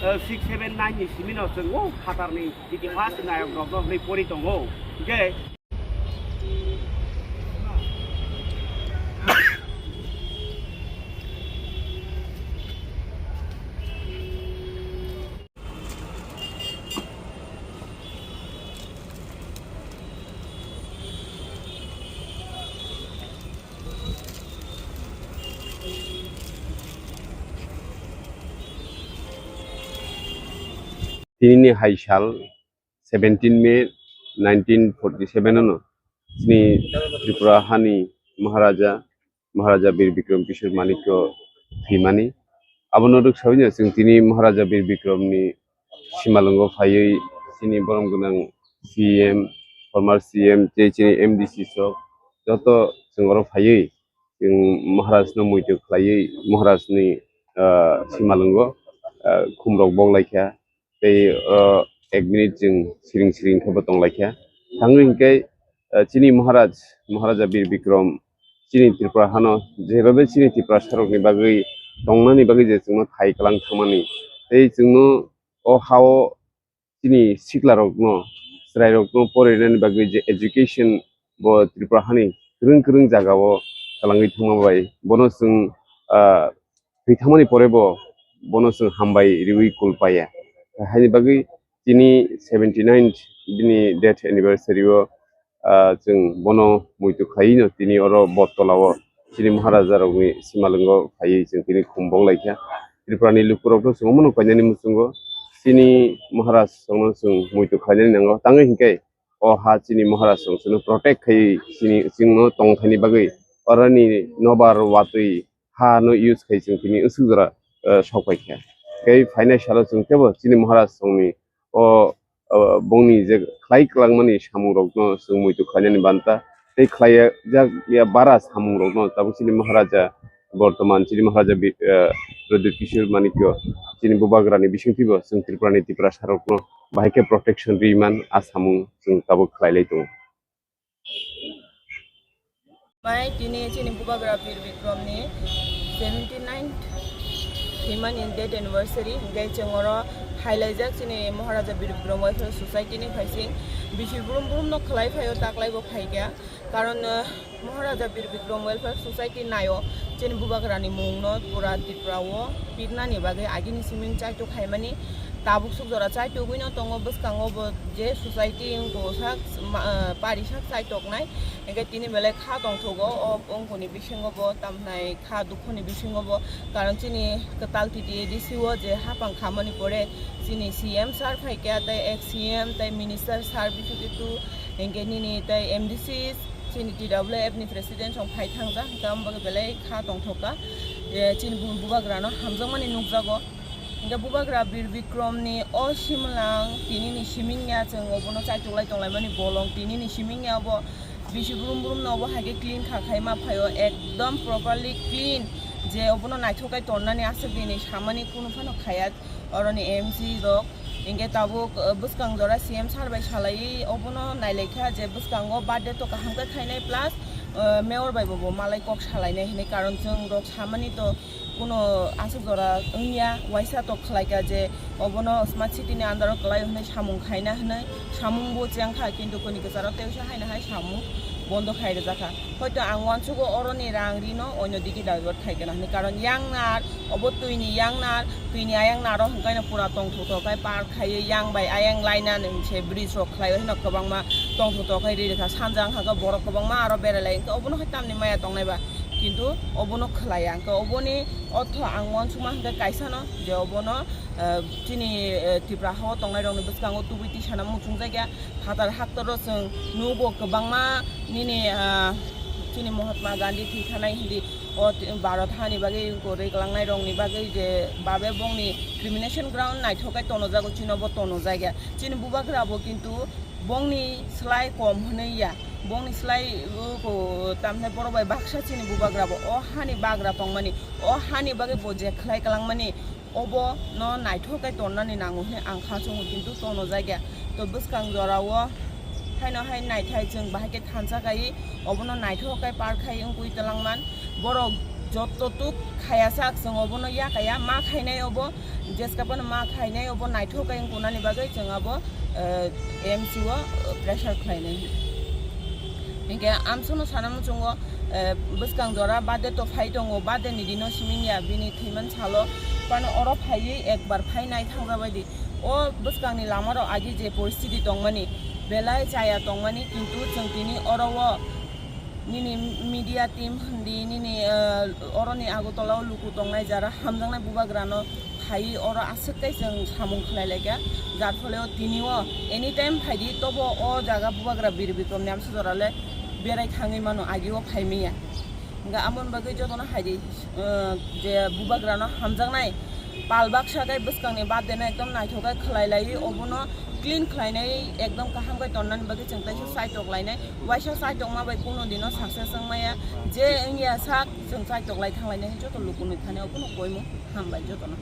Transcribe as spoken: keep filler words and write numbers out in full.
Six seven nine ni simi no chwng o phatar ni itihas nayok rok no hwnwi pori tongo. Hwnkhe Tini ni hai sal seventeen May nineteen forty seven ano chini Tripura hani Maharaja, Maharaja Bir Bikram Kishore Manikya thwimani. Abono rwksawi no chwng tini Maharaja Bir Bikram ni simalwngo phaiwi chini borom gwnang C M, former C M tei chini M D C sok joto chwng oro phaiwi chwng Maharaj no muitu khlaiwi Maharaj ni, ah, simalwngo, ah, khum rok bok laikha. Tei, ah, ek minute chwng siring siring khe bo tong laikha. Tangwi hinkhe, ah, chini Maharaj, Maharaja Bir Bikram chini Tripura hano jeba bai chini Tiprasa rok ni bagwi tongnani bagwi je chwngno thai kwlang thangmani tei chwngno o hao chini sikla rokno, chwrai rokno porinani bagwi je education bo Tripura hani kwrwng kwrwng jagao kwlangwi thangma bai bono chwng, ah, thwi thangmani pore bo bono chwng hambai riwi kul paiya. Haini bagwi tini seventy nine bini death anniversary o, ah, chwng bono muitu khlaiwi no tini oro Bottola o chini Maharaja rokni simalwngo phaiwi chwng tini khum bok laikha. Tripura ni lukurok no chwng omono painani muchungo chini Maharaj rokno chwng muitu khlainani nango. Tangwi hinkhe o ha chini Maharaj rok chwngno protect khai chini chwngno tongthaini bagwi oroni nobar watwi ha no use khai chwng tini usuk jora, eh, sok paikha. Tei phainai salo chwng teibo chini Maharaj rokni o, o, bongni je khlai kwlangmani samungrokno chwng muitu khlainani banta tei khlai jak ya bara samungrokno tabuk chini Maharaja, bortoman chini Maharaja bi-, eh, Pradyut Kishore Manikya chini bubagrani bisingtwibo chwng Tripurani Tiprasarokno bahai khe protection riman a samung chwng tabuk khlailai tongo. Mai tini chini bubagra Bir Bikram ni seventy nine thwimani death anniversary, hinkhe chwng oro phailaijak chini Maharaja Bir Bikram Welfare Society ni phaising bisi brum brum no khlai phaio, taklai bo phaikha. Karon, eh, Maharaja Bir Bikram Welfare Society naio chini bubagra ni mung no pura Tripura o pirnani bagwi agini siming chaitok khaimani, tabuk suk jora chaitogwi no tongo. Bwskango bo je society wngkha sak ma-, eh, pari sak chaitoknai, hinkhe tini belai kha tongthogo o wngkuni bisingo bo tamhnai kha dukhoni bisingo bo, karon chini kwtal T T A D C o je hapang khamani pore chini C M sir phaikha tei ex C M tei minister sir bisu bitu, hinkhe nini tei M D C chini T W F ni president song phai thangjak, hinkhe amo bagwi belai kha tongthokha je chini bu-, bubagrano hamjakmani nukjago. Hinkhe bubagra Bir Bikram ni o simlang tini ni siming ya, chwng obono chaitok lai tonglaimani bolong tini ni siming ya bo. Bisi brum brum no obo hai khe clean kha khai ma phaio, ekdom properly clean, je obono naithok khe tonnani aswk dini samani kunu phano khaya oroni M C rok. Hinkhe tabuk, uh, bwskang jora C M sir bai salaiwi obono nailaikha je bwskango birthday to kaham khe khainai plus, uh, mayor bai bo, bo malai kok salainai hinwi, karon chwng rok samani to kuno aswk jora wngya, waisa tok khlaikha je obono smart city ni under o kwlai hwnwi samung khaina hwnwi, samung bo chengkha, kintu kuni kwcharo tei wngsa haino hai samung bondo khai rwjakha. Hoito ang uansugo oroni rang rino oino digi divert khai gana hwnwi, karon yang nar obo twi ni yang nar, twi ni ayang naro hwnkhaino pura tongthok tok khai par khaiwi yang bai ayang laina ni se bridge rok khlaiwi hwno kwbangma tongthok tok khai ri rwkha, sanja wngkha khe borok kwbangma aro berai lai, hinkhe obono hai tamni maya tongnai ba, kintu obono khlaiya, hinkhe oboni Otho ang uansukma hwnkhe kaisano je obono, eh, chini, eh, Tripura hao tongnairokni bwskango tubui tisana muchungjakya. Phatar haktoro chwng nugo kwbangma nini, ah, chini Mahatma Gandhi thwi thanai hindi o ti-, Bharat hani bagwi kwrwi kwlangnairokni bagwi je babe bongni cremation ground naithok khe tonojago, chinobo tonojakya. Chini bubagrabo kintu bongni slai kom hwnwi ya, bongni slai, uh, ko, tamhinai borok bai baksa chini bubagrabo o hani bagra tongmani, o hani bagwi bo je khlai kwlangmani, obo no naithok khe tonnani nango hwnwi ang kha chungo, kintu tono jakya. To bwskang jorao haino hai naithai chwng bahai khe thansa kai, obono naithok khe par khai wngwi twlangman. Borok Jototuk khaya sak chwng obono yakaya, ma khainai obo, jeska phano ma khainai obo naithok khe wngkunani bagwi chwng abo, eh, M C o, eh, pressure khlainai. Hinkhe amsono sana muchungo, eh, bwskang jora birthday to phai tongo, birthday ni dino siming ya bini thwiman salo, phano oro phaiwi ekbar phai nai thangjabai di. O bwskangni lamarok agi je poristiti tongmani, belai chaya tongmani, kintu chwng tini oro o nini media team hindi, nini, eh, oroni Agartala o luku tongnai jara hamjaknai bubagrano phaiwi oro aswk tei chwng samung khlai laikha, jar phole o tini o anytime phaidi tobo o jaga bubagra Bir Bikram ni amsa jora le berai thangwi mano, agi o phai manya. Hingkhe amoni bagwi jotono hai di, eh, je bubagrano hamjaknai pal baksa tei bwskangni birthday no ekdom naithok khe khlai laiwi, obono clean khlainai, ekdom kaham khe tonnani bagwi chwng teisa chaitok lainai. Waisa chaitokma bai kuno dino success wng maya, je wngya sak chwng chaitok lai thang lainai, joto lukunwi thani obono koimung hambai jotono.